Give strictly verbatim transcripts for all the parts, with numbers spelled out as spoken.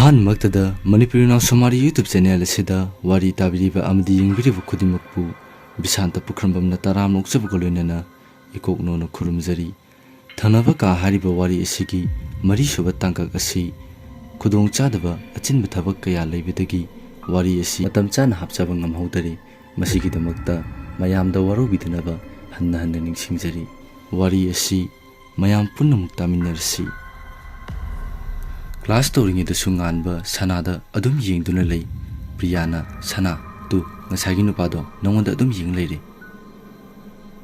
ꯑꯍꯥꯟꯕꯃꯛꯇꯗ ꯃꯅꯤꯄꯨꯔꯤ ꯅꯥꯎ ꯁꯨꯃꯥꯔꯤ YouTube channel ꯑꯁꯤꯗ ꯋꯥꯔꯤ ꯇꯥꯕꯤꯔꯤꯕ ꯑꯃꯗꯤ ꯌꯦꯡꯕꯤꯔꯤꯕ ꯈꯨꯗꯤꯡꯃꯛꯄꯨ ꯕꯤꯁꯥꯟꯇ ꯄꯨꯈ꯭ꯔꯝꯕꯝꯅ ꯇꯔꯥꯝꯅ ꯑꯣꯛꯆꯕꯒ ꯂꯣꯏꯅꯅ ꯏꯀꯣꯛ ꯅꯣꯟꯅ ꯈꯨꯔꯨꯝꯖꯔꯤ꯫ ꯊꯪꯅꯕ ꯀꯥ ꯍꯥꯏꯔꯤꯕ ꯋꯥꯔꯤ ꯑꯁꯤꯒꯤ ꯃꯔꯤꯁꯨꯕ ꯇꯥꯡꯀꯛ ꯑꯁꯤ ꯈꯨꯗꯣꯡꯆꯥꯗꯕ ꯑꯆꯤꯟꯕ ꯊꯕꯛ ꯀꯌꯥ ꯂꯩꯕꯗꯒꯤ ꯋꯥꯔꯤ ꯑꯁꯤ ꯃꯇꯝ ꯆꯥꯅ ꯍꯥꯞꯆꯕ ꯉꯝꯍꯧꯗꯔꯦ꯫ ꯃꯁꯤꯒꯤꯗꯃꯛꯇ ꯃꯌꯥꯝꯗ ꯋꯥꯔꯧꯕꯤꯗꯅꯕ ꯍꯟꯅ ꯍꯟꯅ ꯅꯤꯡꯁꯤꯡꯖꯔꯤ꯫ ꯋꯥꯔꯤ ꯑꯁꯤ ꯃꯌꯥꯝ ꯄꯨꯝꯅꯃꯛ ꯇꯥꯃꯤꯟꯅꯔꯁꯤ꯫ Class ꯇꯧꯔꯤꯉꯩꯗꯁꯨ ꯉꯥꯟꯕ ꯁꯅꯥꯗ ꯑꯗꯨꯝ ꯌꯦꯡꯗꯨꯅ ꯂꯩ꯫ ꯄ꯭ꯔꯤꯌꯥꯅ, "ꯁꯅꯥ, ꯇꯨ, ꯉꯁꯥꯏꯒꯤ ꯅꯨꯄꯥꯗꯣ ꯅꯉꯣꯟꯗ ꯑꯗꯨꯝ ꯌꯦꯡ ꯂꯩꯔꯦ꯫"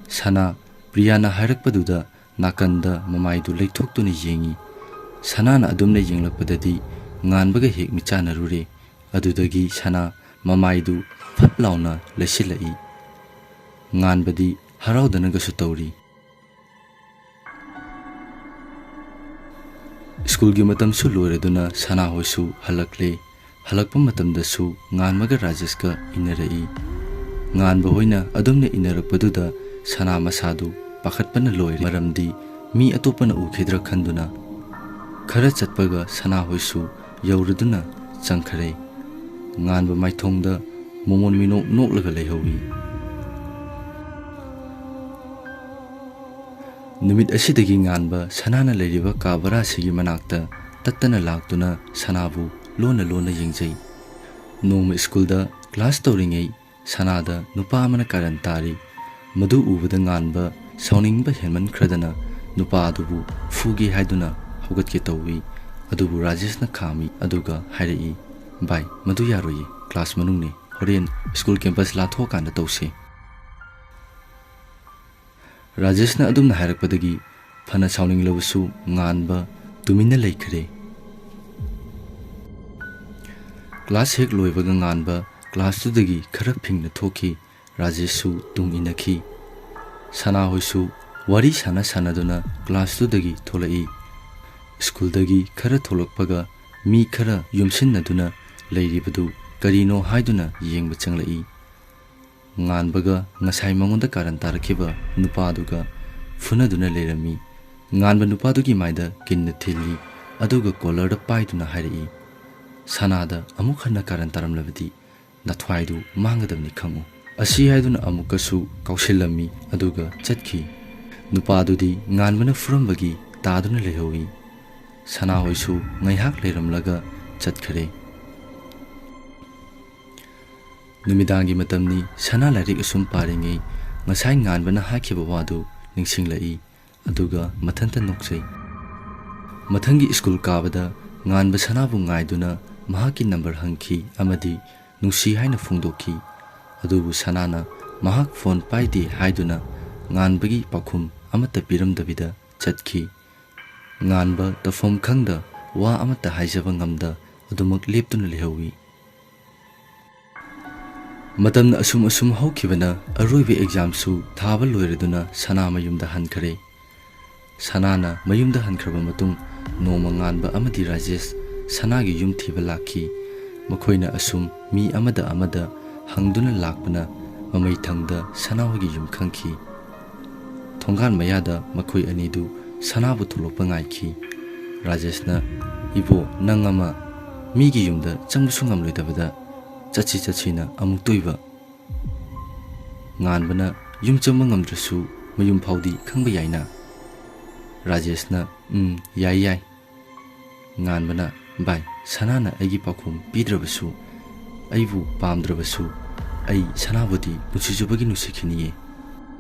ꯁꯅꯥ, ꯄ꯭ꯔꯤꯌꯥꯅ ꯍꯥꯏꯔꯛꯄꯗꯨꯗ ꯅꯥꯀꯟꯗ ꯃꯃꯥꯏꯗꯨ ꯂꯩꯊꯣꯛꯇꯨꯅ ꯌꯦꯡꯏ꯫ ꯁꯅꯥꯅ ꯑꯗꯨꯝꯅ ꯌꯦꯡꯂꯛꯄꯗꯗꯤ ꯉꯥꯟꯕꯒ ꯍꯦꯛ ꯃꯤꯠꯆꯥꯟꯅꯔꯨꯔꯦ꯫ ꯑꯗꯨꯗꯒꯤ ꯁꯅꯥ ꯃꯃꯥꯏꯗꯨ ꯐꯠ ꯂꯥꯎꯅ ꯂꯩꯁꯤꯜꯂꯛꯏ꯫ ꯉꯥꯟꯕꯗꯤ ꯍꯔꯥꯎꯗꯅꯒꯁꯨ ꯇꯧꯔꯤ꯫ ꯁ꯭ꯀꯨꯜꯒꯤ ꯃꯇꯝꯁꯨ ꯂꯣꯏꯔꯗꯨꯅ ꯁꯅꯥ ꯍꯣꯏꯁꯨ ꯍꯜꯂꯛꯂꯦ꯫ ꯍꯜꯂꯛꯄ ꯃꯇꯝꯗꯁꯨ ꯉꯥꯟꯕꯒ ꯔꯥꯖꯦꯁꯀ ꯏꯟꯅꯔꯛꯏ꯫ ꯉꯥꯟꯕ ꯍꯣꯏꯅ ꯑꯗꯨꯝꯅ ꯏꯟꯅꯔꯛꯄꯗꯨꯗ ꯁꯅꯥ ꯃꯁꯥꯗꯨ ꯄꯥꯈꯠꯄꯅ ꯂꯣꯏꯔꯦ, ꯃꯔꯝꯗꯤ ꯃꯤ ꯑꯇꯣꯞꯄꯅ ꯎꯈꯤꯗ꯭ꯔꯥ ꯈꯟꯗꯨꯅ꯫ ꯈꯔ ꯆꯠꯄꯒ ꯁꯅꯥ ꯍꯣꯏꯁꯨ ꯌꯧꯔꯗꯨꯅ ꯆꯪꯈꯔꯦ꯫ ꯉꯥꯟꯕ ꯃꯥꯏꯊꯣꯡꯗ ꯃꯣꯃꯣꯟ ꯃꯤꯅꯣꯛ ꯅꯣꯛꯂꯒ ꯂꯩꯍꯧꯏ꯫ ꯅꯨꯃꯤꯠ ꯑꯁꯤꯗꯒꯤ ꯉꯥꯟꯕ ꯁꯅꯥꯅ ꯂꯩꯔꯤꯕ ꯀꯥ ꯚꯔꯥꯁꯤꯒꯤ ꯃꯅꯥꯛꯇ ꯇꯠꯇꯅ ꯂꯥꯛꯇꯨꯅ ꯁꯅꯥꯕꯨ ꯂꯣꯟꯅ ꯂꯣꯟꯅ ꯌꯦꯡꯖꯩ꯫ ꯅꯣꯡꯃ ꯁ꯭ꯀꯨꯜꯗ class ꯇꯧꯔꯤꯉꯩ ꯁꯅꯥꯗ ꯅꯨꯄꯥ ꯑꯃꯅ ꯀꯥꯔꯟ ꯇꯥꯔꯤ꯫ ꯃꯗꯨ ꯎꯕꯗ ꯉꯥꯟꯕ ꯁꯥꯎꯅꯤꯡꯕ ꯍꯦꯟꯃꯟꯈ꯭ꯔꯗꯅ ꯅꯨꯄꯥ ꯑꯗꯨꯕꯨ ꯐꯨꯒꯦ ꯍꯥꯏꯗꯨꯅ ꯍꯧꯒꯠꯀꯦ ꯇꯧꯏ꯫ ꯑꯗꯨꯕꯨ ꯔꯥꯖꯦꯁꯅ ꯈꯥꯝꯃꯤ, ꯑꯗꯨꯒ ꯍꯥꯏꯔꯛꯏ, "ꯚꯥꯏ, ꯃꯗꯨ ꯌꯥꯔꯣꯏꯌꯦ, class ꯃꯅꯨꯡꯅꯤ, ꯍꯣꯔꯦꯟ ꯁ꯭ꯀꯨꯜ campus ꯂꯥꯟꯊꯣꯛꯑꯀꯥꯟꯗ ꯇꯧꯁꯦ꯫" ꯔꯥꯖꯦꯁꯅ ꯑꯗꯨꯝꯅ ꯍꯥꯏꯔꯛꯄꯗꯒꯤ ꯐꯅ ꯁꯥꯎꯅꯤꯡꯂꯕꯁꯨ ꯉꯥꯟꯕ ꯇꯨꯃꯤꯟꯅ ꯂꯩꯈ꯭ꯔꯦ꯫ Class ꯍꯦꯛ ꯂꯣꯏꯕꯒ ꯉꯥꯟꯕ classꯇꯨꯗꯒꯤ ꯈꯔ ꯐꯤꯡꯅ ꯊꯣꯛꯈꯤ꯫ ꯔꯥꯖꯦꯁꯁꯨ ꯇꯨꯡ ꯏꯟꯅꯈꯤ꯫ ꯁꯅꯥꯍꯣꯏꯁꯨ ꯋꯥꯔꯤ ꯁꯥꯟꯅ ꯁꯥꯟꯅꯗꯨꯅ classꯇꯨꯗꯒꯤ ꯊꯣꯛꯂꯛꯏ꯫ ꯁ꯭ꯀꯨꯜꯗꯒꯤ ꯈꯔ ꯊꯣꯛꯂꯛꯄꯒ ꯃꯤ ꯈꯔ ꯌꯣꯝꯁꯤꯟꯅꯗꯨꯅ ꯂꯩꯔꯤꯕꯗꯨ ꯀꯔꯤꯅꯣ ꯍꯥꯏꯗꯨꯅ ꯌꯦꯡꯕ ꯆꯪꯂꯛꯏ꯫ ꯉꯥꯟꯕꯒ ꯉꯁꯥꯏ ꯃꯉꯣꯟꯗ ꯀꯥꯔꯟ ꯇꯥꯔꯛꯈꯤꯕ ꯅꯨꯄꯥꯗꯨꯒ ꯐꯨꯅꯗꯨꯅ ꯂꯩꯔꯝꯃꯤ꯫ ꯉꯥꯟꯕ ꯅꯨꯄꯥꯗꯨꯒꯤ ꯃꯥꯏꯗ ꯀꯤꯟꯅ ꯊꯤꯜꯂꯤ, ꯑꯗꯨꯒ collarꯗ ꯄꯥꯏꯗꯨꯅ ꯍꯥꯏꯔꯛꯏ, ꯁꯅꯥꯗ ꯑꯃꯨꯛ ꯍꯟꯅ ꯀꯥꯔꯟ ꯇꯥꯔꯝꯂꯕꯗꯤ ꯅꯊ꯭ꯋꯥꯏꯗꯨ ꯃꯥꯡꯒꯗꯕꯅꯤ ꯈꯪꯉꯨ꯫ ꯑꯁꯤ ꯍꯥꯏꯗꯨꯅ ꯑꯃꯨꯛꯀꯁꯨ ꯀꯥꯎꯁꯤꯜꯂꯝꯃꯤ, ꯑꯗꯨꯒ ꯆꯠꯈꯤ꯫ ꯅꯨꯄꯥꯗꯨꯗꯤ ꯉꯥꯟꯕꯅ ꯐꯨꯔꯝꯕꯒꯤ ꯇꯥꯗꯨꯅ ꯂꯩꯍꯧꯏ꯫ ꯁꯅꯥꯍꯣꯏꯁꯨ ꯉꯥꯏꯍꯥꯛ ꯂꯩꯔꯝꯂꯒ ꯆꯠꯈꯔꯦ꯫ ꯅꯨꯃꯤꯗꯥꯡꯒꯤ ꯃꯇꯝꯅꯤ꯫ ꯁꯅꯥ ꯂꯥꯏꯔꯤꯛ ꯑꯁꯨꯝ ꯄꯥꯔꯤꯉꯩ ꯉꯁꯥꯏ ꯉꯥꯟꯕꯅ ꯍꯥꯏꯈꯤꯕ ꯋꯥꯗꯨ ꯅꯤꯡꯁꯤꯡꯂꯛꯏ, ꯑꯗꯨꯒ ꯃꯊꯟꯇ ꯅꯣꯛꯆꯩ꯫ ꯃꯊꯪꯒꯤ ꯁ꯭ꯀꯨꯜ ꯀꯥꯕꯗ ꯉꯥꯟꯕ ꯁꯅꯥꯕꯨ ꯉꯥꯏꯗꯨꯅ ꯃꯍꯥꯛꯀꯤ ꯅꯝꯕꯔ ꯍꯪꯈꯤ ꯑꯃꯗꯤ ꯅꯨꯡꯁꯤ ꯍꯥꯏꯅ ꯐꯣꯡꯗꯣꯛꯈꯤ꯫ ꯑꯗꯨꯕꯨ ꯁꯅꯥꯅ ꯃꯍꯥꯛ ꯐꯣꯟ ꯄꯥꯏꯗꯦ ꯍꯥꯏꯗꯨꯅ ꯉꯥꯟꯕꯒꯤ ꯄꯥꯎꯈꯨꯝ ꯑꯃꯠꯇ ꯄꯤꯔꯝꯗꯕꯤꯗ ꯆꯠꯈꯤ꯫ ꯉꯥꯟꯕ ꯇꯧꯐꯝ ꯈꯪꯗ, ꯋꯥ ꯑꯃꯠꯇ ꯍꯥꯏꯖꯕ ꯉꯝꯗ ꯑꯗꯨꯃꯛ ꯂꯦꯞꯇꯨꯅ ꯂꯩꯍꯧꯏ꯫ ꯃꯇꯝꯅ ꯑꯁꯨꯝ ꯑꯁꯨꯝ ꯍꯧꯈꯤꯕꯅ ꯑꯔꯣꯏꯕ ꯑꯦꯛꯖꯥꯝꯁꯨ ꯊꯥꯕ ꯂꯣꯏꯔꯗꯨꯅ ꯁꯅꯥ ꯃꯌꯨꯝꯗ ꯍꯟꯈꯔꯦ꯫ ꯁꯅꯥꯅ ꯃꯌꯨꯝꯗ ꯍꯟꯈ꯭ꯔꯕ ꯃꯇꯨꯡ ꯅꯣꯡꯃ ꯉꯥꯟꯕ ꯑꯃꯗꯤ ꯔꯥꯖꯦꯁ ꯁꯅꯥꯒꯤ ꯌꯨꯝ ꯊꯤꯕ ꯂꯥꯛꯈꯤ꯫ ꯃꯈꯣꯏꯅ ꯑꯁꯨꯝ ꯃꯤ ꯑꯃꯗ ꯑꯃꯗ ꯍꯪꯗꯨꯅ ꯂꯥꯛꯄꯅ ꯃꯃꯩ ꯊꯪꯗ ꯁꯅꯥꯍꯣꯏꯒꯤ ꯌꯨꯝ ꯈꯪꯈꯤ꯫ ꯊꯣꯡꯒꯥꯟ ꯃꯌꯥꯗ ꯃꯈꯣꯏ ꯑꯅꯤꯗꯨ ꯁꯅꯥꯕꯨ ꯊꯣꯛꯂꯛꯄ ꯉꯥꯏꯈꯤ꯫ ꯔꯥꯖꯦꯁꯅ, "ꯏꯕꯣ, ꯅꯪ ꯑꯃ ꯃꯤꯒꯤ ꯌꯨꯝꯗ ꯆꯪꯕꯁꯨ ꯉꯝꯂꯣꯏꯗꯕꯗ ꯆꯠꯁꯤ ꯆꯠꯁꯤꯅ ꯑꯃꯨꯛꯇꯣꯏꯕ?" ꯉꯥꯟꯕꯅ, "ꯌꯨꯝ ꯆꯪꯕ ꯉꯝꯗ꯭ꯔꯁꯨ ꯃꯌꯨꯝ ꯐꯥꯎꯗꯤ ꯈꯪꯕ ꯌꯥꯏꯅ?" ꯔꯥꯖꯦꯁꯅ, "ꯎꯝ, ꯌꯥꯏ ꯌꯥꯏ꯫" ꯉꯥꯟꯕꯅ, "ꯚꯥꯏ, ꯁꯅꯥꯅ ꯑꯩꯒꯤ ꯄꯥꯎꯈꯨꯝ ꯄꯤꯗ꯭ꯔꯕꯁꯨ, ꯑꯩꯕꯨ ꯄꯥꯝꯗ꯭ꯔꯕꯁꯨ, ꯑꯩ ꯁꯅꯥꯕꯨꯗꯤ ꯄꯨꯟꯁꯤ ꯆꯨꯞꯄꯒꯤ ꯅꯨꯡꯁꯤꯈꯤꯅꯤꯌꯦ꯫"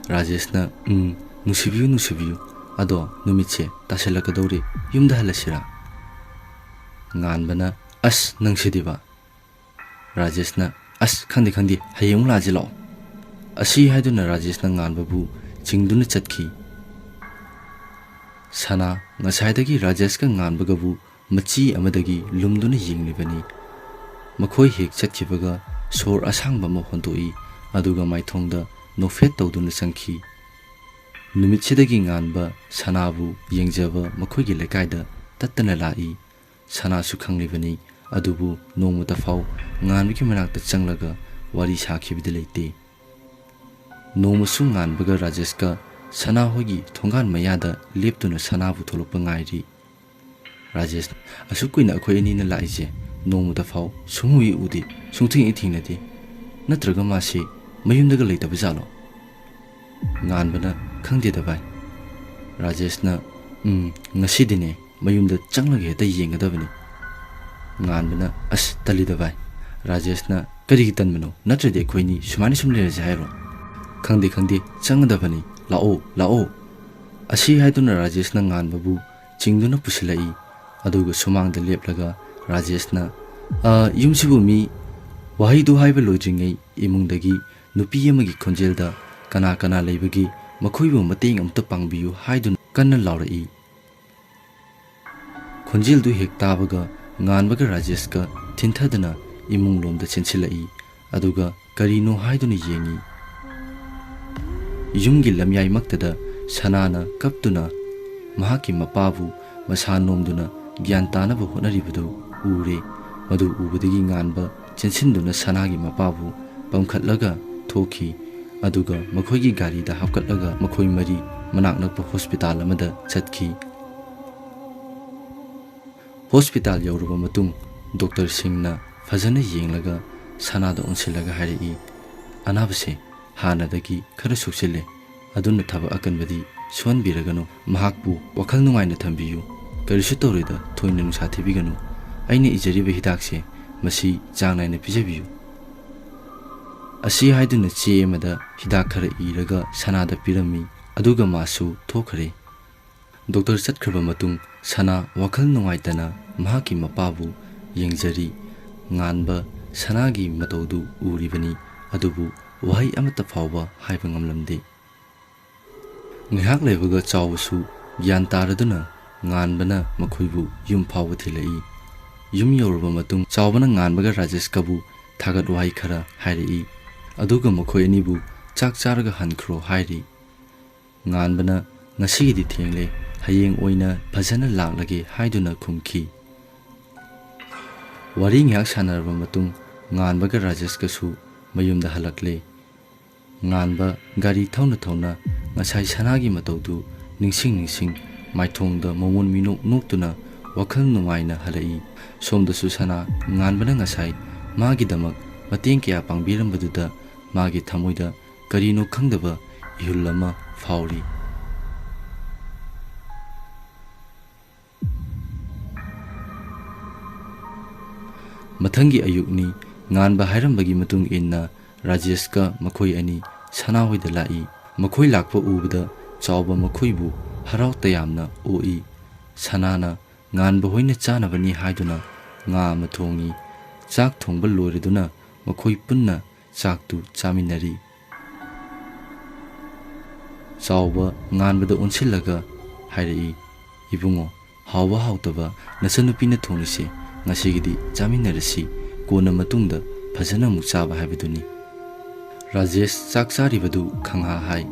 ꯔꯥꯖꯦꯁꯅ, "ꯎꯝ, ꯅꯨꯡꯁꯤꯕꯤꯌꯨ, ꯅꯨꯡꯁꯤꯕꯤꯌꯨ꯫ ꯑꯗꯣ ꯅꯨꯃꯤꯠꯁꯦ ꯇꯥꯁꯤꯜꯂꯛꯀꯗꯧꯔꯦ, ꯌꯨꯝꯗ ꯍꯜꯂꯁꯤꯔꯥ?" ꯉꯥꯟꯕꯅ, "ꯑꯁ, ꯅꯪꯁꯤꯗꯤꯕ꯫" ꯔꯥꯖꯦꯁꯅ, "ꯑꯁ, ꯈꯪꯗꯦ, ꯈꯪꯗꯦ, ꯍꯌꯦꯡ ꯑꯃꯨꯛ ꯂꯥꯛꯑꯁꯤ ꯂꯥꯛꯑꯣ꯫" ꯑꯁꯤ ꯍꯥꯏꯗꯨꯅ ꯔꯥꯖꯦꯁꯅ ꯉꯥꯟꯕꯕꯨ ꯆꯤꯡꯗꯨꯅ ꯆꯠꯈꯤ꯫ ꯁꯅꯥ ꯉꯁꯥꯏꯗꯒꯤ ꯔꯥꯖꯦꯁꯀ ꯉꯥꯟꯕꯒꯕꯨ ꯃꯆꯤ ꯑꯃꯗꯒꯤ ꯂꯨꯝꯗꯨꯅ ꯌꯦꯡꯂꯤꯕꯅꯤ꯫ ꯃꯈꯣꯏ ꯍꯦꯛ ꯆꯠꯈꯤꯕꯒ ꯁꯣꯔ ꯑꯁꯥꯡꯕ ꯑꯃ ꯍꯣꯟꯗꯣꯛꯏ, ꯑꯗꯨꯒ ꯃꯥꯏꯊꯣꯡꯗ ꯅꯣꯛꯐꯦꯠ ꯇꯧꯗꯨꯅ ꯆꯪꯈꯤ꯫ ꯅꯨꯃꯤꯠꯁꯤꯗꯒꯤ ꯉꯥꯟꯕ ꯁꯅꯥꯕꯨ ꯌꯦꯡꯖꯕ ꯃꯈꯣꯏꯒꯤ ꯂꯩꯀꯥꯏꯗ ꯇꯠꯇꯅ ꯂꯥꯛꯏ꯫ ꯁꯅꯥꯁꯨ ꯈꯪꯂꯤꯕꯅꯤ, ꯑꯗꯨꯕꯨ ꯅꯣꯡꯃꯇ ꯐꯥꯎ ꯉꯥꯟꯕꯒꯤ ꯃꯅꯥꯛꯇ ꯆꯪꯂꯒ ꯋꯥꯔꯤ ꯁꯥꯈꯤꯕꯗꯤ ꯂꯩꯇꯦ꯫ ꯅꯣꯡꯃꯁꯨ ꯉꯥꯟꯕꯒ ꯔꯥꯖꯦꯁꯀ ꯁꯅꯥꯍꯣꯏꯒꯤ ꯊꯣꯡꯒꯥꯟ ꯃꯌꯥꯗ ꯂꯦꯞꯇꯨꯅ ꯁꯅꯥꯕꯨ ꯊꯣꯛꯂꯛꯄ ꯉꯥꯏꯔꯤ꯫ ꯔꯥꯖꯦꯁ, "ꯑꯁꯨꯛ ꯀꯨꯏꯅ ꯑꯩꯈꯣꯏ ꯑꯅꯤꯅ ꯂꯥꯛꯏꯁꯦ ꯅꯣꯡꯃꯇ ꯐꯥꯎ ꯁꯨꯡꯎ ꯍꯦꯛ ꯎꯗꯦ, ꯁꯨꯡꯊꯦꯡ ꯍꯦꯛ ꯊꯦꯡꯅꯗꯦ꯫ ꯅꯠꯇ꯭ꯔꯒ ꯃꯥꯁꯦ ꯃꯌꯨꯝꯗꯒ ꯂꯩꯇꯕ ꯖꯥꯠꯂꯣ?" ꯉꯥꯟꯕꯅ, "ꯈꯪꯗꯦꯗ ꯚꯥꯏ꯫" ꯔꯥꯖꯦꯁꯅ, "ꯎꯝ, ꯉꯁꯤꯗꯤꯅꯦ ꯃꯌꯨꯝꯗ ꯆꯪꯂꯒ ꯍꯦꯛꯇ ꯌꯦꯡꯒꯗꯕꯅꯤ꯫" ꯉꯥꯟꯕꯅ, "ꯑꯁ, ꯇꯜꯂꯤꯗ ꯚꯥꯏ꯫" ꯔꯥꯖꯦꯁꯅ, "ꯀꯔꯤꯒꯤ ꯇꯟꯕꯅꯣ? ꯅꯠꯇ꯭ꯔꯗꯤ ꯑꯩꯈꯣꯏꯅꯤ ꯁꯨꯃꯥꯏꯅ ꯁꯨꯝ ꯂꯩꯔꯁꯦ ꯍꯥꯏꯔꯣ?" "ꯈꯪꯗꯦ, ꯈꯪꯗꯦ, ꯆꯪꯒꯗꯕꯅꯤ꯫ ꯂꯥꯛꯑꯣ, ꯂꯥꯛꯑꯣ꯫" ꯑꯁꯤ ꯍꯥꯏꯗꯨꯅ ꯔꯥꯖꯦꯁꯅ ꯉꯥꯟꯕꯕꯨ ꯆꯤꯡꯗꯨꯅ ꯄꯨꯁꯤꯜꯂꯛꯏ꯫ ꯑꯗꯨꯒ ꯁꯨꯃꯥꯡꯗ ꯂꯦꯞꯂꯒ ꯔꯥꯖꯦꯁꯅ, "ꯑ, ꯌꯨꯝꯁꯤꯕꯨ ꯃꯤ?" ꯋꯥꯍꯩꯗꯨ ꯍꯥꯏꯕ ꯂꯣꯏꯗ꯭ꯔꯤꯉꯩ ꯏꯃꯨꯡꯗꯒꯤ ꯅꯨꯄꯤ ꯑꯃꯒꯤ ꯈꯣꯟꯖꯦꯜꯗ, "ꯀꯅꯥ ꯀꯅꯥ ꯂꯩꯕꯒꯦ? ꯃꯈꯣꯏꯕꯨ ꯃꯇꯦꯡ ꯑꯃꯇ ꯄꯥꯡꯕꯤꯌꯨ" ꯍꯥꯏꯗꯨꯅ ꯀꯟꯅ ꯂꯥꯎꯔꯛꯏ꯫ ꯈꯣꯟꯖꯦꯜꯗꯨ ꯍꯦꯛ ꯇꯥꯕꯒ ꯉꯥꯟꯕꯒ ꯔꯥꯖꯦꯁꯀ ꯊꯤꯟꯊꯗꯨꯅ ꯏꯃꯨꯡꯂꯣꯝꯗ ꯆꯦꯟꯁꯤꯜꯂꯛꯏ꯫ ꯑꯗꯨꯒ ꯀꯔꯤꯅꯣ ꯍꯥꯏꯗꯨꯅ ꯌꯦꯡꯉꯤ꯫ ꯌꯨꯝꯒꯤ ꯂꯝꯌꯥꯏꯃꯛꯇꯗ ꯁꯅꯥꯅ ꯀꯞꯇꯨꯅ ꯃꯍꯥꯛꯀꯤ ꯃꯄꯥꯕꯨ ꯃꯁꯥ ꯅꯣꯝꯗꯨꯅ ꯒ꯭ꯌꯥꯟ ꯇꯥꯅꯕ ꯍꯣꯠꯅꯔꯤꯕꯗꯨ ꯎꯔꯦ꯫ ꯃꯗꯨ ꯎꯕꯗꯒꯤ ꯉꯥꯟꯕ ꯆꯦꯟꯁꯤꯟꯗꯨꯅ ꯁꯅꯥꯒꯤ ꯃꯄꯥꯕꯨ ꯄꯝꯈꯠꯂꯒ ꯊꯣꯛꯈꯤ꯫ ꯑꯗꯨꯒ ꯃꯈꯣꯏꯒꯤ ꯒꯥꯔꯤꯗ ꯍꯥꯞꯀꯠꯂꯒ ꯃꯈꯣꯏ ꯃꯔꯤ ꯃꯅꯥꯛ ꯅꯛꯄ ꯍꯣꯁꯄꯤꯇꯥꯜ ꯑꯃꯗ ꯆꯠꯈꯤ꯫ ꯍꯣꯁꯄꯤꯇꯥꯜ ꯌꯧꯔꯕ ꯃꯇꯨꯡ ꯗꯣꯛꯇꯔꯁꯤꯡꯅ ꯐꯖꯅ ꯌꯦꯡꯂꯒ ꯁꯅꯥꯗ ꯑꯣꯟꯁꯤꯜꯂꯒ ꯍꯥꯏꯔꯛꯏ, "ꯑꯅꯥꯕꯁꯦ ꯍꯥꯟꯅꯗꯒꯤ ꯈꯔ ꯁꯣꯛꯆꯤꯜꯂꯦ, ꯑꯗꯨꯅ ꯊꯕꯛ ꯑꯀꯟꯕꯗꯤ ꯁꯨꯍꯟꯕꯤꯔꯒꯅꯨ꯫ ꯃꯍꯥꯛꯄꯨ ꯋꯥꯈꯜ ꯅꯨꯡꯉꯥꯏꯅ ꯊꯝꯕꯤꯌꯨ꯫ ꯀꯔꯤꯁꯨ ꯇꯧꯔꯣꯏꯗ, ꯊꯣꯏꯅ ꯅꯨꯡꯁꯥ ꯊꯤꯕꯤꯒꯅꯨ꯫ ꯑꯩꯅ ꯏꯖꯔꯤꯕ ꯍꯤꯗꯥꯛꯁꯦ ꯃꯁꯤ ꯆꯥꯡ ꯅꯥꯏꯅ ꯄꯤꯖꯕꯤꯌꯨ꯫" ꯑꯁꯤ ꯍꯥꯏꯗꯨꯅ ꯆꯦ ꯑꯃꯗ ꯍꯤꯗꯥꯛ ꯈꯔ ꯏꯔꯒ ꯁꯅꯥꯗ ꯄꯤꯔꯝꯃꯤ꯫ ꯑꯗꯨꯒ ꯃꯥꯁꯨ ꯊꯣꯛꯈ꯭ꯔꯦ꯫ ꯗꯣꯛꯇꯔ ꯆꯠꯈ꯭ꯔꯕ ꯃꯇꯨꯡ ꯁꯅꯥ ꯋꯥꯈꯜ ꯅꯨꯡꯉꯥꯏꯇꯅ ꯃꯍꯥꯛꯀꯤ ꯃꯄꯥꯕꯨ ꯌꯦꯡꯖꯔꯤ꯫ ꯉꯥꯟꯕ ꯁꯅꯥꯒꯤ ꯃꯇꯧꯗꯨ ꯎꯔꯤꯕꯅꯤ, ꯑꯗꯨꯕꯨ ꯋꯥꯍꯩ ꯑꯃꯠꯇ ꯐꯥꯎꯕ ꯍꯥꯏꯕ ꯉꯝꯂꯝꯗꯦ꯫ ꯉꯥꯏꯍꯥꯛ ꯂꯩꯕꯒ ꯆꯥꯎꯕꯁꯨ ꯒ꯭ꯌꯥꯟ ꯇꯥꯔꯗꯨꯅ ꯉꯥꯟꯕꯅ ꯃꯈꯣꯏꯕꯨ ꯌꯨꯝ ꯐꯥꯎꯕ ꯊꯤꯜꯂꯛꯏ꯫ ꯌꯨꯝ ꯌꯧꯔꯕ ꯃꯇꯨꯡ ꯆꯥꯎꯕꯅ ꯉꯥꯟꯕꯒ ꯔꯥꯖꯦꯁꯀꯕꯨ ꯊꯥꯒꯠ ꯋꯥꯍꯩ ꯈꯔ ꯍꯥꯏꯔꯛꯏ꯫ ꯑꯗꯨꯒ ꯃꯈꯣꯏ ꯑꯅꯤꯕꯨ ꯆꯥꯛ ꯆꯥꯔꯒ ꯍꯟꯈ꯭ꯔꯣ ꯍꯥꯏꯔꯤ꯫ ꯉꯥꯟꯕꯅ, "ꯉꯁꯤꯒꯤꯗꯤ ꯊꯦꯡꯂꯦ, ꯍꯌꯦꯡ ꯑꯣꯏꯅ ꯐꯖꯅ ꯂꯥꯛꯂꯒꯦ" ꯍꯥꯏꯗꯨꯅ ꯈꯨꯝꯈꯤ꯫ ꯋꯥꯔꯤ ꯉꯥꯏꯍꯥꯛ ꯁꯥꯟꯅꯔꯕ ꯃꯇꯨꯡ ꯉꯥꯟꯕꯒ ꯔꯥꯖꯦꯁꯀꯁꯨ ꯃꯌꯨꯝꯗ ꯍꯜꯂꯛꯂꯦ꯫ ꯉꯥꯟꯕ ꯒꯥꯔꯤ ꯊꯧꯅ ꯊꯧꯅ ꯉꯁꯥꯏ ꯁꯅꯥꯒꯤ ꯃꯇꯧꯗꯨ ꯅꯤꯡꯁꯤꯡ ꯅꯤꯡꯁꯤꯡ ꯃꯥꯏꯊꯣꯡꯗ ꯃꯃꯣꯟ ꯃꯤꯅꯣꯛ ꯅꯣꯛꯇꯨꯅ ꯋꯥꯈꯜ ꯅꯨꯡꯉꯥꯏꯅ ꯍꯜꯂꯛꯏ꯫ ꯁꯣꯝꯗꯁꯨ ꯁꯅꯥ, ꯉꯥꯟꯕꯅ ꯉꯁꯥꯏ ꯃꯥꯒꯤꯗꯃꯛ ꯃꯇꯦꯡ ꯀꯌꯥ ꯄꯥꯡꯕꯤꯔꯝꯕꯗꯨꯗ ꯃꯥꯒꯤ ꯊꯃꯣꯏꯗ ꯀꯔꯤꯅꯣ ꯈꯪꯗꯕ ꯏꯍꯨꯜ ꯑꯃ ꯐꯥꯎꯔꯤ꯫ ꯃꯊꯪꯒꯤ ꯑꯌꯨꯛꯅꯤ꯫ ꯉꯥꯟꯕ ꯍꯥꯏꯔꯝꯕꯒꯤ ꯃꯇꯨꯡ ꯏꯟꯅ ꯔꯥꯖꯦꯁꯀ ꯃꯈꯣꯏ ꯑꯅꯤ ꯁꯅꯥ ꯍꯣꯏꯗ ꯂꯥꯛꯏ꯫ ꯃꯈꯣꯏ ꯂꯥꯛꯄ ꯎꯕꯗ ꯆꯥꯎꯕ ꯃꯈꯣꯏꯕꯨ ꯍꯔꯥꯎ ꯇꯌꯥꯝꯅ ꯑꯣꯛꯏ꯫ ꯁꯅꯥꯅ ꯉꯥꯟꯕ ꯍꯣꯏꯅ ꯆꯥꯅꯕꯅꯤ ꯍꯥꯏꯗꯨꯅ ꯉꯥ ꯑꯃ ꯊꯣꯡꯉꯤ꯫ ꯆꯥꯛ ꯊꯣꯡꯕ ꯂꯣꯏꯔꯗꯨꯅ ꯃꯈꯣꯏ ꯄꯨꯟꯅ ꯆꯥꯛꯇꯨ ꯆꯥꯃꯤꯟꯅꯔꯤ꯫ ꯆꯥꯎꯕ ꯉꯥꯟꯕꯗ ꯑꯣꯟꯁꯤꯜꯂꯒ ꯍꯥꯏꯔꯛꯏ, "ꯏꯕꯨꯡꯉꯣ, ꯍꯥꯎꯕ ꯍꯥꯎꯇꯕ ꯅꯆꯟꯅꯨꯄꯤꯅ ꯊꯣꯡꯂꯤꯁꯦ ꯉꯁꯤꯒꯤꯗꯤ ꯆꯥꯃꯤꯟꯅꯔꯁꯤ, ꯀꯣꯟꯅ ꯃꯇꯨꯡꯗ ꯐꯖꯅ ꯑꯃꯨꯛ ꯆꯥꯕ ꯍꯥꯏꯕꯗꯨꯅꯤ"꯫ ꯔꯥꯖꯦꯁ ꯆꯥꯛ ꯆꯥꯔꯤꯕꯗꯨ ꯈꯪꯍꯥ ꯍꯥꯏ꯫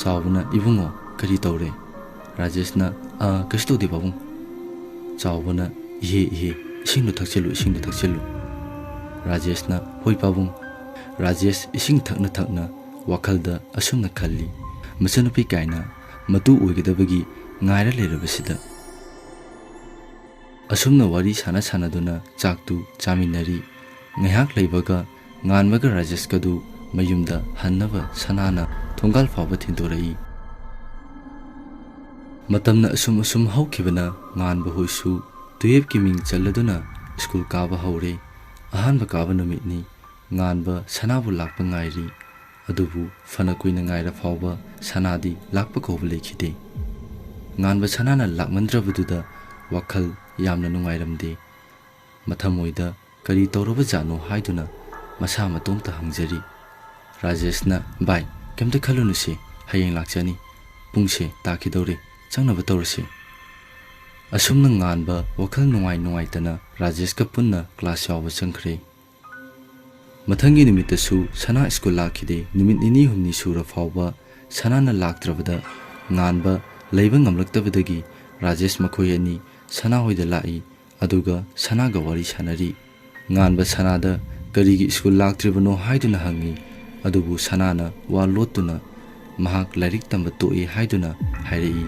ꯆꯥꯎꯕꯅ, "ꯏꯕꯨꯡꯉꯣ, ꯀꯔꯤ ꯇꯧꯔꯦ?" ꯔꯥꯖꯦꯁꯅ, "ꯑ, ꯀꯩꯁꯨ ꯇꯧꯗꯦ ꯄꯥꯕꯨꯡ"꯫ ꯆꯥꯎꯕꯅ, "ꯏꯍꯦ, ꯏꯍꯦ, ꯏꯁꯤꯡꯗꯨ ꯊꯛꯆꯤꯜꯂꯨ, ꯏꯁꯤꯡꯗꯨ ꯊꯛꯆꯤꯜꯂꯨ"꯫ ꯔꯥꯖꯦꯁꯅ, "ꯍꯣꯏ ꯄꯥꯕꯨꯡ"꯫ ꯔꯥꯖꯦꯁ ꯏꯁꯤꯡ ꯊꯛꯅ ꯊꯛꯅ ꯋꯥꯈꯜꯗ ꯑꯁꯨꯝꯅ ꯈꯜꯂꯤ, ꯃꯆꯟꯅꯨꯄꯤ ꯀꯥꯏꯅ ꯃꯇꯨ ꯑꯣꯏꯒꯗꯕꯒꯤ ꯉꯥꯏꯔ ꯂꯩꯔꯕꯁꯤꯗ꯫ ꯑꯁꯨꯝꯅ ꯋꯥꯔꯤ ꯁꯥꯟꯅ ꯁꯥꯟꯅꯗꯨꯅ ꯆꯥꯛꯇꯨ ꯆꯥꯃꯤꯟꯅꯔꯤ꯫ ꯉꯥꯏꯍꯥꯛ ꯂꯩꯕꯒ ꯉꯥꯟꯕꯒ ꯔꯥꯖꯦꯁꯀꯗꯨ ꯃꯌꯨꯝꯗ ꯍꯟꯅꯕ ꯁꯅꯥꯅ ꯊꯣꯡꯒꯥꯜ ꯐꯥꯎꯕ ꯊꯤꯟꯗꯣꯔꯛꯏ꯫ ꯃꯇꯝꯅ ꯑꯁꯨꯝ ꯑꯁꯨꯝ ꯍꯧꯈꯤꯕꯅ ꯉꯥꯟꯕ ꯍꯣꯏꯁꯨ ꯇꯨꯌꯦꯞꯀꯤ ꯃꯤꯡ ꯆꯜꯂꯗꯨꯅ ꯁ꯭ꯀꯨꯜ ꯀꯥꯕ ꯍꯧꯔꯦ꯫ ꯑꯍꯥꯟꯕ ꯀꯥꯕ ꯅꯨꯃꯤꯠꯅꯤ꯫ ꯉꯥꯟꯕ ꯁꯅꯥꯕꯨ ꯂꯥꯛꯄ ꯉꯥꯏꯔꯤ꯫ ꯑꯗꯨꯕꯨ ꯐꯅ ꯀꯨꯏꯅ ꯉꯥꯏꯔ ꯐꯥꯎꯕ ꯁꯅꯥꯗꯤ ꯂꯥꯛꯄ ꯀꯧꯕ ꯂꯩꯈꯤꯗꯦ꯫ ꯉꯥꯟꯕ ꯁꯅꯥꯅ ꯂꯥꯛꯃꯟꯗ꯭ꯔꯕꯗꯨꯗ ꯋꯥꯈꯜ ꯌꯥꯝꯅ ꯅꯨꯡꯉꯥꯏꯔꯝꯗꯦ꯫ ꯃꯊꯃꯣꯏꯗ ꯀꯔꯤ ꯇꯧꯔꯕꯖꯥꯠꯅꯣ ꯍꯥꯏꯗꯨꯅ ꯃꯁꯥ ꯃꯇꯣꯝꯇ ꯍꯪꯖꯔꯤ꯫ ꯔꯥꯖꯦꯁꯅ, "ꯚꯥꯏ, ꯀꯩꯝꯇ ꯈꯜꯂꯨꯅꯨꯁꯦ, ꯍꯌꯦꯡ ꯂꯥꯛꯆꯅꯤ꯫ ꯄꯨꯡꯁꯦ ꯇꯥꯈꯤꯗꯧꯔꯦ, ꯆꯪꯅꯕ ꯇꯧꯔꯁꯤ"꯫ ꯑꯁꯨꯝꯅ ꯉꯥꯟꯕ ꯋꯥꯈꯜ ꯅꯨꯡꯉꯥꯏ ꯅꯨꯡꯉꯥꯏꯇꯅ ꯔꯥꯖꯦꯁꯀ ꯄꯨꯟꯅ ꯀ꯭ꯂꯥꯁ ꯌꯥꯎꯕ ꯆꯪꯈ꯭ꯔꯦ꯫ ꯃꯊꯪꯒꯤ ꯅꯨꯃꯤꯠꯇꯁꯨ ꯁꯅꯥ ꯁ꯭ꯀꯨꯜ ꯂꯥꯛꯈꯤꯗꯦ꯫ ꯅꯨꯃꯤꯠ ꯅꯤꯅꯤ ꯍꯨꯝꯅꯤ ꯁꯨꯔ ꯐꯥꯎꯕ ꯁꯅꯥꯅ ꯂꯥꯛꯇ꯭ꯔꯕꯗ ꯉꯥꯟꯕ ꯂꯩꯕ ꯉꯝꯂꯛꯇꯕꯗꯒꯤ ꯔꯥꯖꯦꯁ ꯃꯈꯣꯏ ꯑꯅꯤ ꯁꯅꯥ ꯍꯣꯏꯗ ꯂꯥꯛꯏ꯫ ꯑꯗꯨꯒ ꯁꯅꯥꯒ ꯋꯥꯔꯤ ꯁꯥꯟꯅꯔꯤ꯫ ꯉꯥꯟꯕ ꯁꯅꯥꯗ ꯀꯔꯤꯒꯤ ꯁ꯭ꯀꯨꯜ ꯂꯥꯛꯇ꯭ꯔꯤꯕꯅꯣ ꯍꯥꯏꯗꯨꯅ ꯍꯪꯉꯤ꯫ ꯑꯗꯨꯕꯨ ꯁꯅꯥꯅ ꯋꯥ ꯂꯣꯠꯇꯨꯅ ꯃꯍꯥꯛ ꯂꯥꯏꯔꯤꯛ ꯇꯝꯕ ꯇꯣꯛꯏ ꯍꯥꯏꯗꯨꯅ ꯍꯥꯏꯔꯛꯏ꯫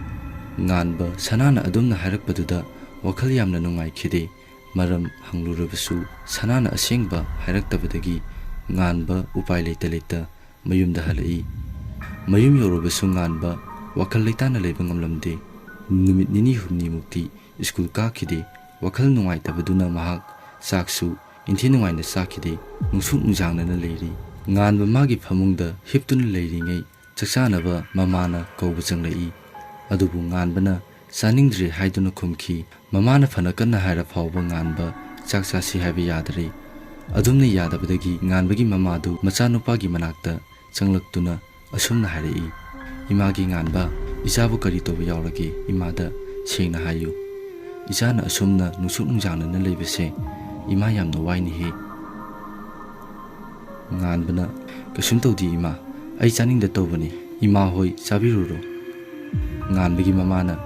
ꯉꯥꯟꯕ ꯁꯅꯥꯅ ꯑꯗꯨꯝꯅ ꯍꯥꯏꯔꯛꯄꯗꯨꯗ ꯋꯥꯈꯜ ꯌꯥꯝꯅ ꯅꯨꯡꯉꯥꯏꯈꯤꯗꯦ꯫ ꯃꯔꯝ ꯍꯪꯂꯨꯔꯕꯁꯨ ꯁꯅꯥꯅ ꯑꯁꯦꯡꯕ ꯍꯥꯏꯔꯛꯇꯕꯗꯒꯤ ꯉꯥꯟꯕ ꯎꯄꯥꯏ ꯂꯩꯇ ꯂꯩꯇ ꯃꯌꯨꯝꯗ ꯍꯜꯂꯛꯏ꯫ ꯃꯌꯨꯝ ꯌꯧꯔꯕꯁꯨ ꯉꯥꯟꯕ ꯋꯥꯈꯜ ꯂꯩꯇꯥꯅ ꯂꯩꯕ ꯉꯝꯂꯝꯗꯦ꯫ ꯅꯨꯃꯤꯠ ꯅꯤꯅꯤ ꯍꯨꯝꯅꯤꯃꯨꯛꯇꯤ ꯁ꯭ꯀꯨꯜ ꯀꯥꯈꯤꯗꯦ꯫ ꯋꯥꯈꯜ ꯅꯨꯡꯉꯥꯏꯇꯕꯗꯨꯅ ꯃꯍꯥꯛ ꯆꯥꯛꯁꯨ ꯏꯟꯊꯤ ꯅꯨꯡꯉꯥꯏꯅ ꯆꯥꯈꯤꯗꯦ꯫ ꯅꯨꯡꯁꯨꯛ ꯅꯨꯡꯖꯥꯡꯅꯅ ꯂꯩꯔꯤ꯫ ꯉꯥꯟꯕ ꯃꯥꯒꯤ ꯐꯃꯨꯡꯗ ꯍꯤꯞꯇꯨꯅ ꯂꯩꯔꯤꯉꯩ ꯆꯥꯛ ꯆꯥꯅꯕ ꯃꯃꯥꯅ ꯀꯧꯕ ꯆꯪꯂꯛꯏ꯫ ꯑꯗꯨꯕꯨ ꯉꯥꯟꯕꯅ ꯆꯥꯅꯤꯡꯗ꯭ꯔꯦ ꯍꯥꯏꯗꯨꯅ ꯈꯨꯝꯈꯤ꯫ ꯃꯃꯥꯅ ꯐꯅ ꯀꯟꯅ ꯍꯥꯏꯔ ꯐꯥꯎꯕ ꯉꯥꯟꯕ ꯆꯥꯛ ꯆꯥꯁꯤ ꯍꯥꯏꯕ ꯌꯥꯗ꯭ꯔꯦ꯫ ꯑꯗꯨꯝꯅ ꯌꯥꯗꯕꯗꯒꯤ ꯉꯥꯟꯕꯒꯤ ꯃꯃꯥꯗꯨ ꯃꯆꯥꯅꯨꯄꯥꯒꯤ ꯃꯅꯥꯛꯇ ꯆꯪꯂꯛꯇꯨꯅ ꯑꯁꯨꯝꯅ ꯍꯥꯏꯔꯛꯏ, "ꯏꯃꯥꯒꯤ ꯉꯥꯟꯕ, ꯏꯆꯥꯕꯨ ꯀꯔꯤ ꯇꯧꯕ ꯌꯥꯎꯔꯒꯦ? ꯏꯃꯥꯗ ꯁꯦꯡꯅ ꯍꯥꯏꯌꯨ꯫ ꯏꯆꯥꯅ ꯑꯁꯨꯝꯅ ꯅꯨꯡꯁꯨꯛ ꯅꯨꯡꯖꯥꯡꯅꯅ ꯂꯩꯕꯁꯦ ꯏꯃꯥ ꯌꯥꯝꯅ ꯋꯥꯏꯅꯦꯍꯦ꯫" ꯉꯥꯟꯕꯅ, "ꯀꯩꯁꯨꯝ ꯇꯧꯗꯦ ꯏꯃꯥ, ꯑꯩ ꯆꯥꯅꯤꯡꯗ ꯇꯧꯕꯅꯤ, ꯏꯃꯥ ꯍꯣꯏ ꯆꯥꯕꯤꯔꯨꯔꯣ꯫" ꯉꯥꯟꯕꯒꯤ ꯃꯃꯥꯅ,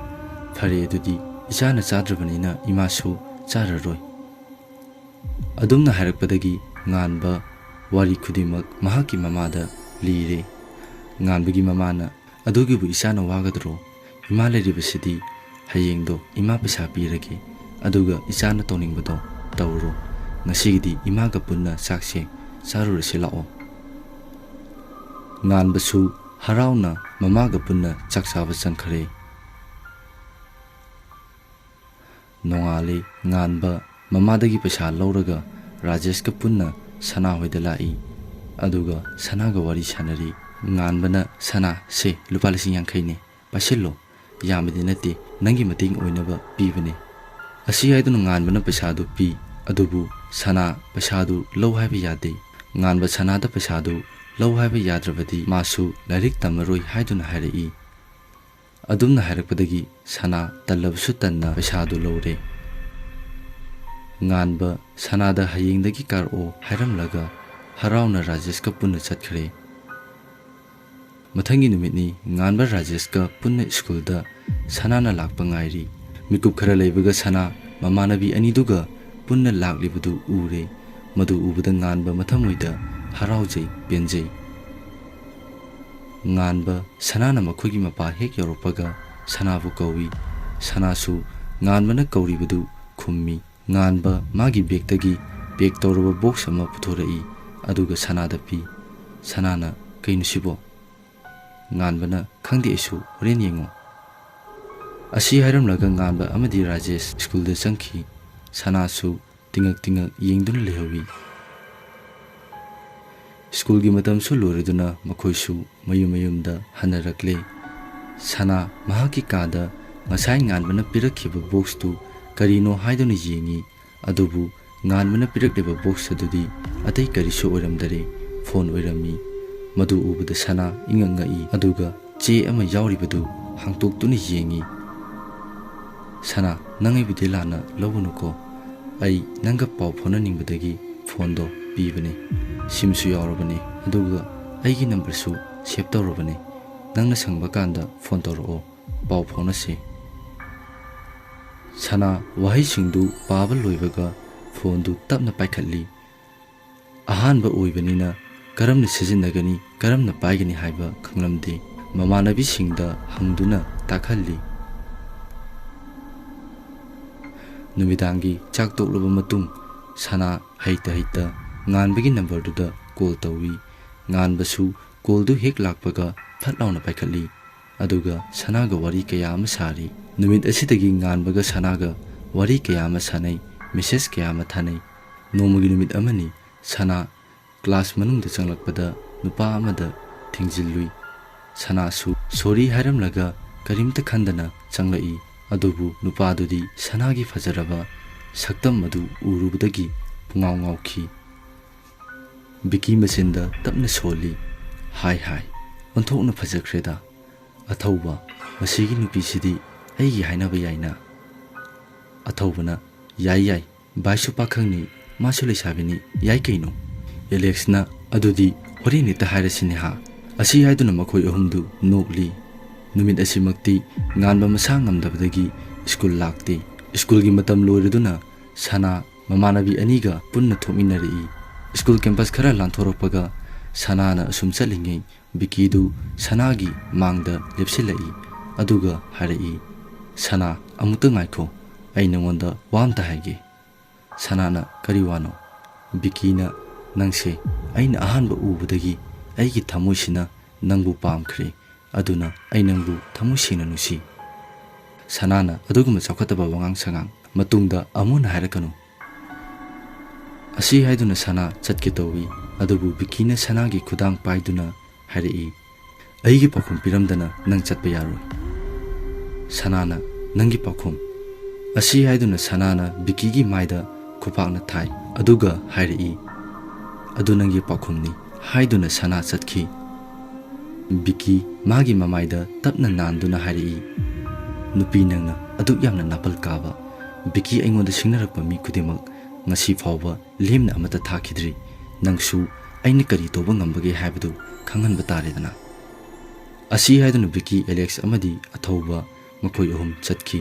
"ꯐꯔꯦ ꯑꯗꯨꯗꯤ, ꯏꯆꯥꯅ ꯆꯥꯗ꯭ꯔꯕꯅꯤꯅ ꯏꯃꯥꯁꯨ ꯆꯥꯔꯔꯣꯏ꯫" ꯑꯗꯨꯝꯅ ꯍꯥꯏꯔꯛꯄꯗꯒꯤ ꯉꯥꯟꯕ ꯋꯥꯔꯤ ꯈꯨꯗꯤꯡꯃꯛ ꯃꯍꯥꯛꯀꯤ ꯃꯃꯥꯗ ꯂꯤꯔꯦ꯫ ꯉꯥꯟꯕꯒꯤ ꯃꯃꯥꯅ, "ꯑꯗꯨꯒꯤꯕꯨ ꯏꯆꯥꯅ ꯋꯥꯒꯗ꯭ꯔꯣ? ꯏꯃꯥ ꯂꯩꯔꯤꯕꯁꯤꯗꯤ ꯍꯌꯦꯡꯗꯣ ꯏꯃꯥ ꯄꯩꯁꯥ ꯄꯤꯔꯒꯦ, ꯑꯗꯨꯒ ꯏꯆꯥꯅ ꯇꯧꯅꯤꯡꯕꯗꯣ ꯇꯧꯔꯣ꯫ ꯉꯁꯤꯒꯤꯗꯤ ꯏꯃꯥꯒ ꯄꯨꯟꯅ ꯆꯥꯛꯁꯦ ꯆꯥꯔꯨꯔꯁꯤ ꯂꯥꯛꯑꯣ꯫" ꯉꯥꯟꯕꯁꯨ ꯍꯔꯥꯎꯅ ꯃꯃꯥꯒ ꯄꯨꯟꯅ ꯆꯥꯛ ꯆꯥꯕ ꯆꯪꯈ꯭ꯔꯦ꯫ ꯅꯣꯡꯉꯥꯜꯂꯦ꯫ ꯉꯥꯟꯕ ꯃꯃꯥꯗꯒꯤ ꯄꯩꯁꯥ ꯂꯧꯔꯒ ꯔꯥꯖꯦꯁꯀ ꯄꯨꯟꯅ ꯁꯅꯥ ꯍꯣꯏꯗ ꯂꯥꯛꯏ꯫ ꯑꯗꯨꯒ ꯁꯅꯥꯒ ꯋꯥꯔꯤ ꯁꯥꯟꯅꯔꯤ꯫ ꯉꯥꯟꯕꯅ, "ꯁꯅꯥ, ꯁꯦ ꯂꯨꯄꯥ ꯂꯤꯁꯤꯡ ꯌꯥꯡꯈꯩꯅꯦ, ꯄꯥꯏꯁꯤꯜꯂꯣ꯫ ꯌꯥꯝꯕꯗꯤ ꯅꯠꯇꯦ, ꯅꯪꯒꯤ ꯃꯇꯦꯡ ꯑꯣꯏꯅꯕ ꯄꯤꯕꯅꯦ꯫" ꯑꯁꯤ ꯍꯥꯏꯗꯨꯅ ꯉꯥꯟꯕꯅ ꯄꯩꯁꯥꯗꯨ ꯄꯤ꯫ ꯑꯗꯨꯕꯨ ꯁꯅꯥ ꯄꯩꯁꯥꯗꯨ ꯂꯧ ꯍꯥꯏꯕ ꯌꯥꯗꯦ꯫ ꯉꯥꯟꯕ ꯁꯅꯥꯗ ꯄꯩꯁꯥꯗꯨ ꯂꯧ ꯍꯥꯏꯕ ꯌꯥꯗ꯭ꯔꯕꯗꯤ ꯃꯥꯁꯨ ꯂꯥꯏꯔꯤꯛ ꯇꯝꯃꯔꯣꯏ ꯍꯥꯏꯗꯨꯅ ꯍꯥꯏꯔꯛꯏ꯫ ꯑꯗꯨꯝꯅ ꯍꯥꯏꯔꯛꯄꯗꯒꯤ ꯁꯅꯥ ꯇꯜꯂꯕꯁꯨ ꯇꯟꯅ ꯄꯩꯁꯥꯗꯨ ꯂꯧꯔꯦ꯫ ꯉꯥꯟꯕ ꯁꯅꯥꯗ ꯍꯌꯦꯡꯗꯒꯤ ꯀꯥꯔꯛꯑꯣ ꯍꯥꯏꯔꯝꯂꯒ ꯍꯔꯥꯎꯅ ꯔꯥꯖꯦꯁꯀ ꯄꯨꯟꯅ ꯆꯠꯈ꯭ꯔꯦ꯫ ꯃꯊꯪꯒꯤ ꯅꯨꯃꯤꯠꯅꯤ꯫ ꯉꯥꯟꯕ ꯔꯥꯖꯦꯁꯀ ꯄꯨꯟꯅ ꯁ꯭ꯀꯨꯜꯗ ꯁꯅꯥꯅ ꯂꯥꯛꯄ ꯉꯥꯏꯔꯤ꯫ ꯃꯤꯀꯨꯞ ꯈꯔ ꯂꯩꯕꯒ ꯁꯅꯥ ꯃꯃꯥꯟꯅꯕꯤ ꯑꯅꯤꯗꯨꯒ ꯄꯨꯟꯅ ꯂꯥꯛꯂꯤꯕꯗꯨ ꯎꯔꯦ꯫ ꯃꯗꯨ ꯎꯕꯗ ꯉꯥꯟꯕ ꯃꯊꯃꯣꯏꯗ ꯍꯔꯥꯎꯖꯩ, ꯄꯦꯟꯖꯩ꯫ ꯉꯥꯟꯕ ꯁꯅꯥꯅ ꯃꯈꯣꯏꯒꯤ ꯃꯄꯥ ꯍꯦꯛ ꯌꯧꯔꯛꯄꯒ ꯁꯅꯥꯕꯨ ꯀꯧꯏ꯫ ꯁꯅꯥꯁꯨ ꯉꯥꯟꯕꯅ ꯀꯧꯔꯤꯕꯗꯨ ꯈꯨꯝꯃꯤ꯫ ꯉꯥꯟꯕ ꯃꯥꯒꯤ ꯕꯦꯒꯇꯒꯤ ꯄꯦꯛ ꯇꯧꯔꯕ ꯕꯣꯛꯁ ꯑꯃ ꯄꯨꯊꯣꯔꯛꯏ, ꯑꯗꯨꯒ ꯁꯅꯥꯗ ꯄꯤ꯫ ꯁꯅꯥꯅ, "ꯀꯩꯅꯣ ꯁꯤꯕꯣ?" ꯉꯥꯟꯕꯅ, "ꯈꯪꯗꯦ ꯑꯩꯁꯨ, ꯍꯣꯔꯦꯟ ꯌꯦꯡꯉꯣ"꯫ ꯑꯁꯤ ꯍꯥꯏꯔꯝꯂꯒ ꯉꯥꯟꯕ ꯑꯃꯗꯤ ꯔꯥꯖꯦꯁ ꯁ꯭ꯀꯨꯜꯗ ꯆꯪꯈꯤ꯫ ꯁꯅꯥꯁꯨ ꯇꯤꯉꯛ ꯇꯤꯉꯛ ꯌꯦꯡꯗꯨꯅ ꯂꯩꯍꯧꯏ꯫ ꯁ꯭ꯀꯨꯜꯒꯤ ꯃꯇꯝꯁꯨ ꯂꯣꯏꯔꯗꯨꯅ ꯃꯈꯣꯏꯁꯨ ꯃꯌꯨꯝ ꯃꯌꯨꯝꯗ ꯍꯟꯅꯔꯛꯂꯦ꯫ ꯁꯅꯥ ꯃꯍꯥꯛꯀꯤ ꯀꯥꯗ ꯉꯁꯥꯏ ꯉꯥꯟꯕꯅ ꯄꯤꯔꯛꯈꯤꯕ ꯕꯣꯛꯁꯇꯨ ꯀꯔꯤꯅꯣ ꯍꯥꯏꯗꯨꯅ ꯌꯦꯡꯉꯤ꯫ ꯑꯗꯨꯕꯨ ꯉꯥꯟꯕꯅ ꯄꯤꯔꯛꯂꯤꯕ ꯕꯣꯛꯁ ꯑꯗꯨꯗꯤ ꯑꯇꯩ ꯀꯔꯤꯁꯨ ꯑꯣꯏꯔꯝꯗꯔꯦ, ꯐꯣꯟ ꯑꯣꯏꯔꯝꯃꯤ꯫ ꯃꯗꯨ ꯎꯕꯗ ꯁꯅꯥ ꯏꯉꯛ ꯉꯛꯏ, ꯑꯗꯨꯒ ꯆꯦ ꯑꯃ ꯌꯥꯎꯔꯤꯕꯗꯨ ꯍꯥꯡꯇꯣꯛꯇꯨꯅ ꯌꯦꯡꯉꯤ꯫ "ꯁꯅꯥ, ꯅꯪ ꯑꯩꯕꯨꯗꯤ ꯂꯥꯟꯅ ꯂꯧꯒꯅꯨꯀꯣ꯫ ꯑꯩ ꯅꯪꯒ ꯄꯥꯎ ꯐꯥꯎꯅꯅꯤꯡꯕꯗꯒꯤ ꯐꯣꯟꯗꯣ ꯄꯤꯕꯅꯤ꯫ ꯁꯤꯝꯁꯨ ꯌꯥꯎꯔꯕꯅꯤ, ꯑꯗꯨꯒ ꯑꯩꯒꯤ ꯅꯝꯕꯔꯁꯨ ꯁꯦꯚ ꯇꯧꯔꯕꯅꯤ꯫ ꯅꯪꯅ ꯁꯪꯕ ꯀꯥꯟꯗ ꯐꯣꯟ ꯇꯧꯔꯛꯑꯣ, ꯄꯥꯎ ꯐꯥꯎꯅꯁꯤ"꯫ ꯁꯅꯥ ꯋꯥꯍꯩꯁꯤꯡꯗꯨ ꯄꯥꯕ ꯂꯣꯏꯕꯒ ꯐꯣꯟꯗꯨ ꯇꯞꯅ ꯄꯥꯏꯈꯠꯂꯤ꯫ ꯑꯍꯥꯟꯕ ꯑꯣꯏꯕꯅꯤꯅ ꯀꯔꯝꯅ ꯁꯤꯖꯤꯟꯅꯒꯅꯤ, ꯀꯔꯝꯅ ꯄꯥꯏꯒꯅꯤ ꯍꯥꯏꯕ ꯈꯪꯂꯝꯗꯦ꯫ ꯃꯃꯥꯟꯅꯕꯤꯁꯤꯡꯗ ꯍꯪꯗꯨꯅ ꯇꯥꯛꯍꯜꯂꯤ꯫ ꯅꯨꯃꯤꯗꯥꯡꯒꯤ ꯆꯥꯛ ꯇꯣꯛꯂꯕ ꯃꯇꯨꯡ ꯁꯅꯥ ꯍꯩꯇ ꯍꯩꯇ ꯉꯥꯟꯕꯒꯤ ꯅꯝꯕꯔꯗꯨꯗ ꯀꯣꯜ ꯇꯧꯏ꯫ ꯉꯥꯟꯕꯁꯨ ꯀꯣꯜꯗꯨ ꯍꯦꯛ ꯂꯥꯛꯄꯒ ꯐꯠ ꯂꯥꯎꯅ ꯄꯥꯏꯈꯠꯂꯤ꯫ ꯑꯗꯨꯒ ꯁꯅꯥꯒ ꯋꯥꯔꯤ ꯀꯌꯥ ꯑꯃ ꯁꯥꯔꯤ꯫ ꯅꯨꯃꯤꯠ ꯑꯁꯤꯗꯒꯤ ꯉꯥꯟꯕꯒ ꯁꯅꯥꯒ ꯋꯥꯔꯤ ꯀꯌꯥ ꯑꯃ ꯁꯥꯟꯅꯩ, ꯃꯦꯁꯦꯖ ꯀꯌꯥ ꯑꯃ ꯊꯥꯅꯩ꯫ ꯅꯣꯡꯃꯒꯤ ꯅꯨꯃꯤꯠ ꯑꯃꯅꯤ ꯁꯅꯥ ꯀ꯭ꯂꯥꯁ ꯃꯅꯨꯡꯗ ꯆꯪꯂꯛꯄꯗ ꯅꯨꯄꯥ ꯑꯃꯗ ꯊꯦꯡꯖꯤꯜꯂꯨꯏ꯫ ꯁꯅꯥꯁꯨ ꯁꯣꯔꯤ ꯍꯥꯏꯔꯝꯂꯒ ꯀꯔꯤꯝꯇ ꯈꯟꯗꯅ ꯆꯪꯂꯛꯏ꯫ ꯑꯗꯨꯕꯨ ꯅꯨꯄꯥꯗꯨꯗꯤ ꯁꯅꯥꯒꯤ ꯐꯖꯔꯕ ꯁꯛꯇꯝ ꯑꯗꯨ ꯎꯔꯨꯕꯗꯒꯤ ꯄꯨꯡꯉꯥꯎ ꯉꯥꯎꯈꯤ꯫ ꯕꯤꯀꯤ ꯃꯆꯤꯟꯗ ꯇꯞꯅ ꯁꯣꯜꯂꯤ꯫ "ꯍꯥꯏ ꯍꯥꯏ, ꯑꯣꯟꯊꯣꯛꯅ ꯐꯖꯈ꯭ꯔꯦꯗ꯫ ꯑꯊꯧꯕ, ꯃꯁꯤꯒꯤ ꯅꯨꯄꯤꯁꯤꯗꯤ ꯑꯩꯒꯤ ꯍꯥꯏꯅꯕ ꯌꯥꯏꯅ"꯫ ꯑꯊꯧꯕꯅ, "ꯌꯥꯏ ꯌꯥꯏ, ꯚꯥꯏꯁꯨ ꯄꯥꯈꯪꯅꯤ, ꯃꯥꯁꯨ ꯂꯩꯁꯥꯕꯤꯅꯤ, ꯌꯥꯏ ꯀꯩꯅꯣ"꯫ ꯑꯦꯂꯦꯛꯁꯅ, "ꯑꯗꯨꯗꯤ ꯍꯣꯔꯦꯟ ꯍꯦꯛꯇ ꯍꯥꯏꯔꯁꯤꯅꯦ ꯍꯥ"꯫ ꯑꯁꯤ ꯍꯥꯏꯗꯨꯅ ꯃꯈꯣꯏ ꯑꯍꯨꯝꯗꯨ ꯅꯣꯛꯂꯤ꯫ ꯅꯨꯃꯤꯠ ꯑꯁꯤꯃꯛꯇꯤ ꯉꯥꯟꯕ ꯃꯁꯥ ꯉꯝꯗꯕꯗꯒꯤ ꯁ꯭ꯀꯨꯜ ꯂꯥꯛꯇꯦ꯫ ꯁ꯭ꯀꯨꯜꯒꯤ ꯃꯇꯝ ꯂꯣꯏꯔꯗꯨꯅ ꯁꯅꯥ ꯃꯃꯥꯟꯅꯕꯤ ꯑꯅꯤꯒ ꯄꯨꯟꯅ ꯊꯣꯛꯃꯤꯟꯅꯔꯛꯏ꯫ ꯁ꯭ꯀꯨꯜ ꯀꯦꯝꯄꯁ ꯈꯔ ꯂꯥꯟꯊꯣꯔꯛꯄꯒ ꯁꯅꯥꯅ ꯑꯁꯨꯝ ꯆꯠꯂꯤꯉꯩ ꯕꯤꯀꯤꯗꯨ ꯁꯅꯥꯒꯤ ꯃꯥꯡꯗ ꯂꯦꯞꯁꯤꯜꯂꯛꯏ꯫ ꯑꯗꯨꯒ ꯍꯥꯏꯔꯛꯏ, "ꯁꯅꯥ, ꯑꯃꯨꯛꯇ ꯉꯥꯏꯈꯣ, ꯑꯩ ꯅꯉꯣꯟꯗ ꯋꯥ ꯑꯝꯇ ꯍꯥꯏꯒꯦ꯫" ꯁꯅꯥꯅ, "ꯀꯔꯤ ꯋꯥꯅꯣ?" "ꯕꯤꯀꯤꯅ ꯅꯪꯁꯦ ꯑꯩꯅ ꯑꯍꯥꯟꯕ ꯎꯕꯗꯒꯤ ꯑꯩꯒꯤ ꯊꯃꯣꯏꯁꯤꯅ ꯅꯪꯕꯨ ꯄꯥꯝꯈ꯭ꯔꯦ꯫ ꯑꯗꯨꯅ ꯑꯩ ꯅꯪꯕꯨ ꯊꯃꯣꯏ ꯁꯦꯡꯅ ꯅꯨꯡꯁꯤ꯫" ꯁꯅꯥꯅ ꯑꯗꯨꯒꯨꯝꯕ ꯆꯥꯎꯈꯠꯇꯕ ꯋꯥꯉꯥꯡ ꯁꯉꯥꯡ ꯃꯇꯨꯡꯗ ꯑꯃꯨꯛ ꯍꯟꯅ ꯍꯥꯏꯔꯛꯀꯅꯨ꯫ ꯑꯁꯤ ꯍꯥꯏꯗꯨꯅ ꯁꯅꯥ ꯆꯠꯀꯦ ꯇꯧꯏ꯫ ꯑꯗꯨꯕꯨ ꯕꯤꯀꯤꯅ ꯁꯅꯥꯒꯤ ꯈꯨꯗꯥꯡ ꯄꯥꯏꯗꯨꯅ ꯍꯥꯏꯔꯛꯏ, "ꯑꯩꯒꯤ ꯄꯥꯎꯈꯨꯝ ꯄꯤꯔꯝꯗꯅ ꯅꯪ ꯆꯠꯄ ꯌꯥꯔꯣꯏ꯫" ꯁꯅꯥꯅ, "ꯅꯪꯒꯤ ꯄꯥꯎꯈꯨꯝ?" ꯑꯁꯤ ꯍꯥꯏꯗꯨꯅ ꯁꯅꯥꯅ ꯕꯤꯀꯤꯒꯤ ꯃꯥꯏꯗ ꯈꯨꯄꯥꯛꯅ ꯊꯥꯏ, ꯑꯗꯨꯒ ꯍꯥꯏꯔꯛꯏ, "ꯑꯗꯨ ꯅꯪꯒꯤ ꯄꯥꯎꯈꯨꯝꯅꯤ" ꯍꯥꯏꯗꯨꯅ ꯁꯅꯥ ꯆꯠꯈꯤ꯫ ꯕꯤꯀꯤ ꯃꯥꯒꯤ ꯃꯃꯥꯏꯗ ꯇꯞꯅ ꯅꯥꯟꯗꯨꯅ ꯍꯥꯏꯔꯛꯏ, "ꯅꯨꯄꯤ ꯅꯪꯅ ꯑꯗꯨꯛ ꯌꯥꯝꯅ ꯅꯥꯄꯜ ꯀꯥꯕ, ꯕꯤꯀꯤ ꯑꯩꯉꯣꯟꯗ ꯁꯤꯡꯅꯔꯛꯄ ꯃꯤ ꯈꯨꯗꯤꯡꯃꯛ ꯉꯁꯤ ꯐꯥꯎꯕ ꯂꯦꯝꯅ ꯑꯃꯠꯇ ꯊꯥꯈꯤꯗ꯭ꯔꯤ꯫ ꯅꯪꯁꯨ ꯑꯩꯅ ꯀꯔꯤ ꯇꯧꯕ ꯉꯝꯕꯒꯦ ꯍꯥꯏꯕꯗꯨ ꯈꯪꯍꯟꯕ ꯇꯥꯔꯦꯗꯅ꯫" ꯑꯁꯤ ꯍꯥꯏꯗꯨꯅ ꯕꯤꯀꯤ, ꯑꯦꯂꯦꯛꯁ ꯑꯃꯗꯤ ꯑꯊꯧꯕ ꯃꯈꯣꯏ ꯑꯍꯨꯝ ꯆꯠꯈꯤ꯫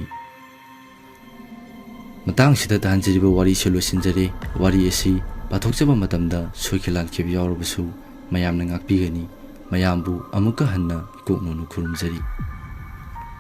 ꯃꯇꯥꯡꯁꯤꯗ ꯇꯥꯍꯟꯖꯔꯤꯕ ꯋꯥꯔꯤꯁꯨ ꯂꯣꯏꯁꯤꯟꯖꯔꯦ꯫ ꯋꯥꯔꯤ ꯑꯁꯤ ꯄꯥꯊꯣꯛꯆꯕ ꯃꯇꯝꯗ ꯁꯣꯏꯈꯤꯕ ꯂꯥꯟꯈꯤꯕ ꯌꯥꯎꯔꯕꯁꯨ ꯃꯌꯥꯝꯅ ꯉꯥꯛꯄꯤꯒꯅꯤ꯫ ꯃꯌꯥꯝꯕꯨ ꯑꯃꯨꯛꯀ ꯍꯟꯅ ꯏꯀꯣꯛ ꯅꯧꯅ ꯈꯨꯔꯨꯝꯖꯔꯤ꯫